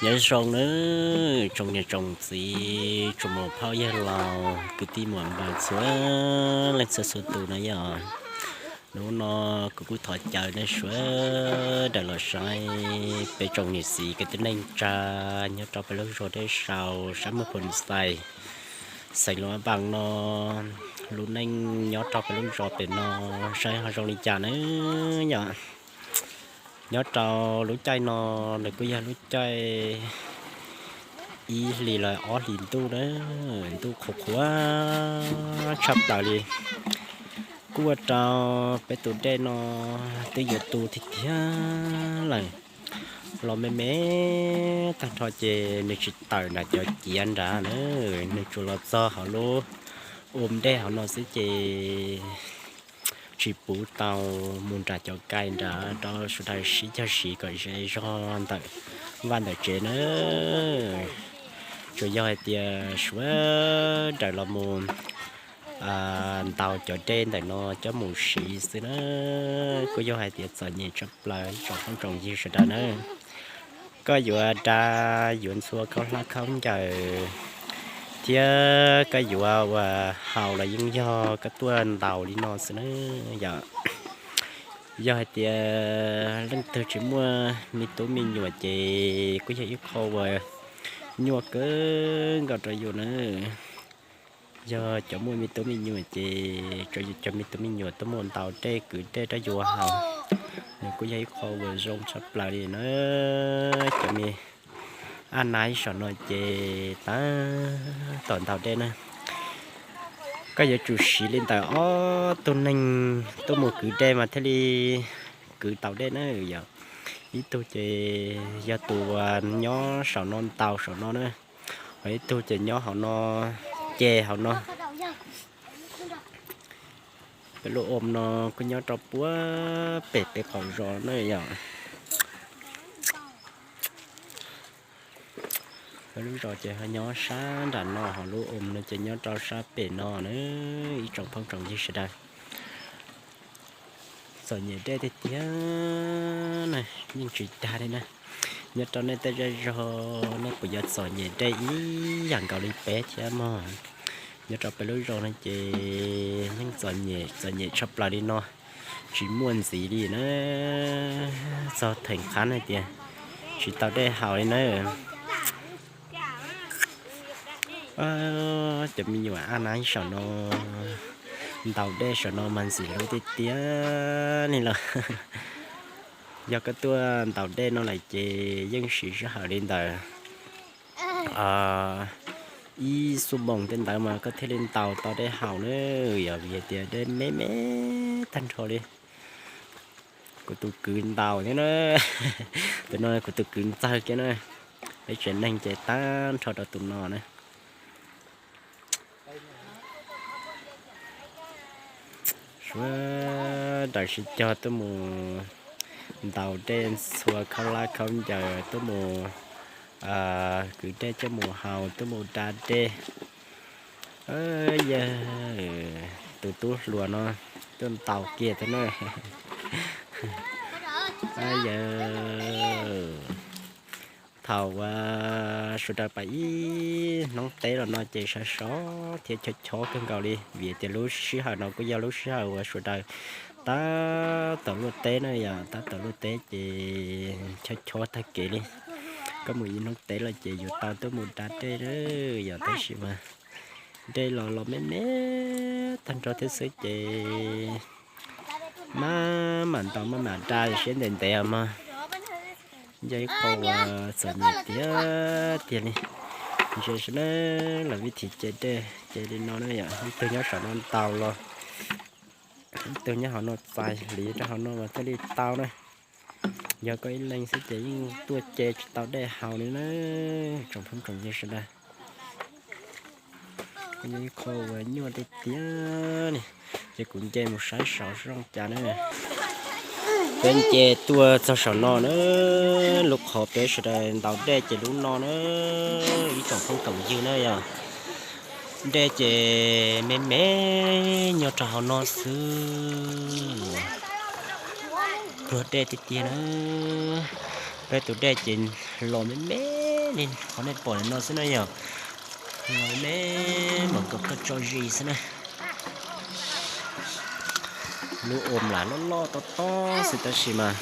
Nyob zoo nawb tsoom niam tsoom txiv, tsoom muam phauj yawg laus, kwv tij muam npawg txhua leej txhua txhua tus na yom. Hnub no kuv kuj thov caw nej sawv daws los saib peb tsoom niam txiv kwv tij neej tsa nyob rau peb lub zos Dej Sau sab Muag Phoo Xais, xeev Luam Npas no, lub neej nyob rau peb lub zos pem no saib ho zoo li cas nawb yom. Nyob rau lub caij no, nws kuj yog lub caij ib hlis los ob hlis ntuj na, ntuj qhuav qhuav tshaj plaws li. Kuj ua rau peb tus dej no twb yuav tu tiag tiag lawm. Los me me tag nrho ces nws tsis tawm nram cov ciav nrad na, nws tsuas los txog hauv lub um dej hauv no xwb ces tsis puv tau mus nram cov kai nrad rau sawv daws sib cog siv kom ze zog ntawm vaj ntawm tsev na. Tsuas yog hais tias sawv daws los mus ntaus cov dej ntawm no coj mus siv xwb na. Kuj yog hais tias txom nyem tshaj plaws tsoom phooj tsoom ywg sawv daws na. Koj yuav da, yuav ntxhua khaub hlab khaub ncaws thiab koj yuav ua haus los yeej yog koj tuaj ntaus li no xwb na yom. Yog hais tias leej twg tsis muaj me tub me nyuam ces kuj yog ib qho uas nyuaj kawg nkaus rau yus na. Yog cov muaj me tub me nyuam ces tsuas yog cov me tub me nyuam tuaj mus ntaus dej kwv dej rau yus haus, nws kuj yog ib qho uas zoo tshaj plaws li na. Cov me ab nab saum no ces tab tom ntaus dej na. Koj yuav tsum siv li ntawm ob tug neeg tuaj mus kwv dej mas thiaj li kwv tau dej na yom. Ib tug ces yog tus uas nyob saum no ntaus saum no na, ho ib tug ces nyob hauv no, ce hauv no. Peb lub um no kuj nyob rau puag pem peb qaum zos na yom. Peb lub zos ces ho nyob sab nram no, ho lub um no ces nyob rau sab pem no na. Ib tsoom phooj tsoom ywg sawv daws, txom nyem dej tiag tiag na, yeej tsis dag li na. Nyob rau nej tej zej zog nej puas yuav txom nyem dej ib yam nkaus li peb thiab mog? Nyob rau peb lub zos no ces yeej txom nyem, txom nyem tshaj plaws li no, tsis muaj ntxiv li na. Txog theem qab hais tias tsis tau dej haus li na. Cov me nyuam ab nab saum no ntaus dej saum no mas ntxim hlub tiag tiag li lawm. Yog koj tuaj ntaus dej no lawm ces yeej siv sij hawm li ntawd ib xuab moos tej ntawd mas koj thiaj li ntaus tau dej haus na. Yog vim tias dej me me tag nrho li. Kuv tus kwv ntaus thiab na. Tus no kuv tus kwv ntxawg kiag na. Peb tsev neeg ces tag nrho rau tus no na. Sawv daws sib cog tuaj mus ntaus dej, ntxhua khaub hlab khaub ncaws tuaj mus kwv dej coj mus haus, tuaj mus da dej. Yawg, tus tub hluas no tuaj ntaus kiag thiab na. Yawg, thaum uas sawv daws pais ib hnub teb los no ces sov sov thiab chob chob kawg nkaus li vim tias lub sij hawm no kuj yog lub sij hawm uas sawv daws tab tom luaj teb na yom, tab tom luaj teb ces chob chob tag kev li. Koj mus ib hnub teb los ces yuav tau tuaj mus da dej na yom, tab sis mas dej los los me me tag nrho thiab xwb ces maj mam ntaus maj mam da siab ntev ntev os mog. Yog ib qho uas txom nyem tiag tiag li. Ntsia saib na, lawv vij thim ce dej ces li no na yom, ib tug nyob saum no ntaus los ib tug nyob hauv no txais hliv rau hauv no mas thiaj li tau na. Yog koj ib leeg xwb ces yeej tuaj ce tsis tau dej haus li na. Tsoom phooj tsoom ywg sawv daws, kuj yog ib qho uas nyuaj tiag tiag li. Ces kuv nce mus saib saud zoo cas na. Peb nce tuaj txog saum no na, lub qhov peb sawv daws ntaus dej ces lub no na, ib tsoom phooj tsoom ywg na yom. Dej ces me me nyob rau hauv no xwb. Pluag dej tiag tiag na. Peb tus dej ces los me me Qhov nej pom no xwb na yog, me me mas kom koj tso zis xwb na. Lub ua mlam loj loj tob tob xwb tab sis mas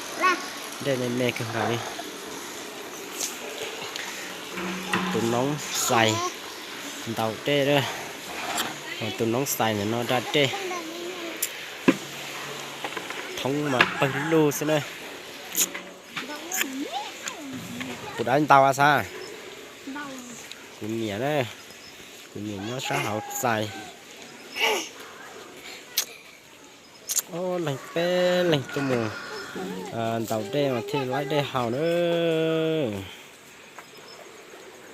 dej me me kawg nkaus li. Tus noob xais ntaus dej, tus noob xais ntawm no da dej, thoob mas pawg lug xwb na. Kuv dab ntaus a xav, kuv niam na, kuv niam nyob sab hauv txais. Ob leeg peb leeg tuaj mus ntaus dej mas thiaj laib dej haus na.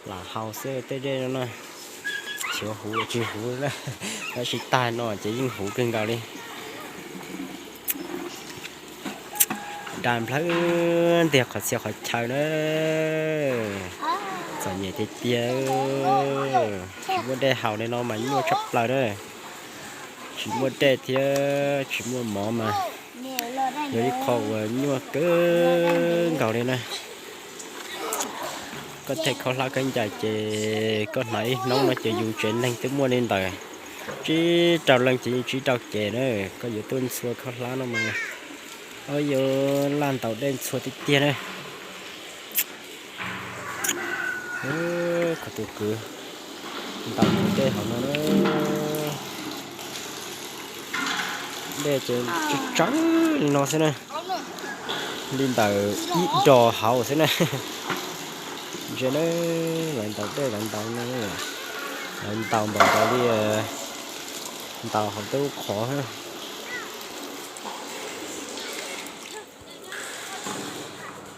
Lam haus xwb tej dej no na, xyov huv los tsis huv, tab sis tag no ces yeej huv kawg nkaus li. Da nplawg ntiag qhov txhia qhov chaw na, txom nyem tiag tiag. Tsis muaj dej haus li no mas nyuaj tshaj plaws na. Tsis muaj dej thiab tsis muaj mov mas yog ib qho uas nyuaj kawg nkaus li na. Koj them khaub hlab khaub ncaws ces koj hnav ib hnub no ces yus tsev neeg twb muaj li ntawd tsib rau leej ces yeej tsib rau cev na. Koj yuav tuaj ntxhua khaub hlab no mas, o, yuav laj ntaus dej ntxhua tiag tiag na. Kuv tus kwv ntaus dej hauv no na. Dej ces tsawg tsawg li no xwb na, li ntawm ib dos hauv xwb na. Ntsia na, lawv ntaus dej lawv ntaus no, lawv ntaus npaum nkaus li ntaus hauv tej lub qhov.